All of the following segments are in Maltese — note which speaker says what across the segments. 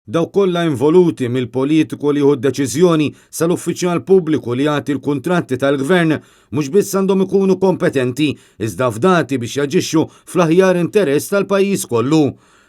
Speaker 1: Dawk kollha involuti, mill-politiku li jieħu d-deċiżjoni sal-uffiċjal pubbliku li jagħti l-kuntratti tal-Gvern, mhux biss għandhom ikunu kompetenti, iżda fdati biex jaġixxu fl-aħjar interess tal-pajjiż kollu.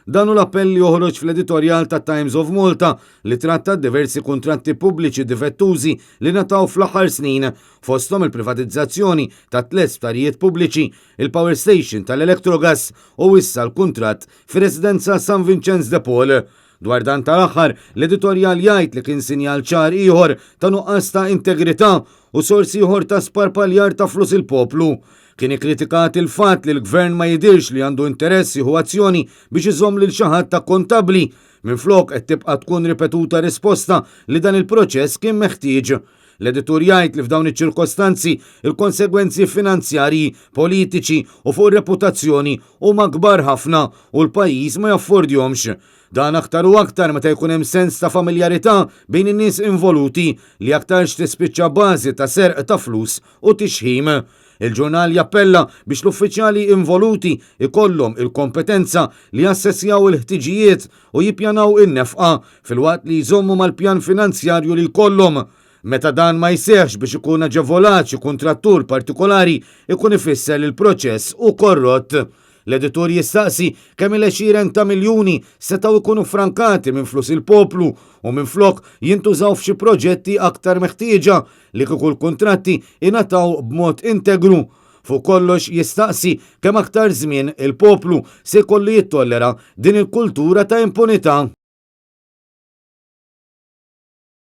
Speaker 1: Dan hu l-appell li joħroġ fl-editorjal tat-Times of Malta li tratta d-diversi kuntratti pubbliċi difettużi li ngħataw fl-aħħar snin, fosthom il-privatizzazzjoni ta' tliet sptarijiet pubbliċi, il-power station tal-Electrogas u issa l-kuntratt fir-residenza San Vinċenz de Paul. Dwar dan tal-aħħar, l-editorjal jgħid li kien sinjal ċar ieħor ta' nuqqas ta' integrità u sors ieħor ta' sparpaljar ta' flus il-poplu. Kien ikkritikat il-fatt li l-Gvern ma jidhirx li għandu interess jieħu azzjoni biex iżomm lil xi ħadd akkontabbli. Minflok qed tibqa' tkun ripetuta risposta li dan il-proċess kien meħtieġ. L-editur jgħid li f'dawn iċ-ċirkostanzi il-konsegwenzi finanzjarji, politiċi u fuq ir-reputazzjoni huma kbar ħafna u l-pajjiż ma jaffordjhomx. Dan aktar u aktar meta jkun hemm sens ta' familjarità bejn in-nies involuti li aktarx tispiċċa bażi ta' serq ta' flus u tixħim. Il-ġurnal jappella biex l-uffiċjali involuti jkollhom il-kompetenza li jassessjaw il-ħtiġijiet u jippjanaw in-nefqa filwaqt li jżommu mal-pjan finanzjarju li jkollhom. Meta dan ma jseħħx biex ikun aġevolat xi kuntrattur partikolari ikun ifisser li l-proċess hu korrott. L-editur jistaqsi kemm il-għexieren ta' miljuni setgħu jkunu ffrankati minn flus il-poplu u minflok jintużaw f'xi proġetti aktar meħtieġa li kieku l-kuntratti ingħataw b'mod integru. Fuq kollox jistaqsi kemm aktar żmien il-poplu se jkollu jittollera din il-kultura ta' impunità.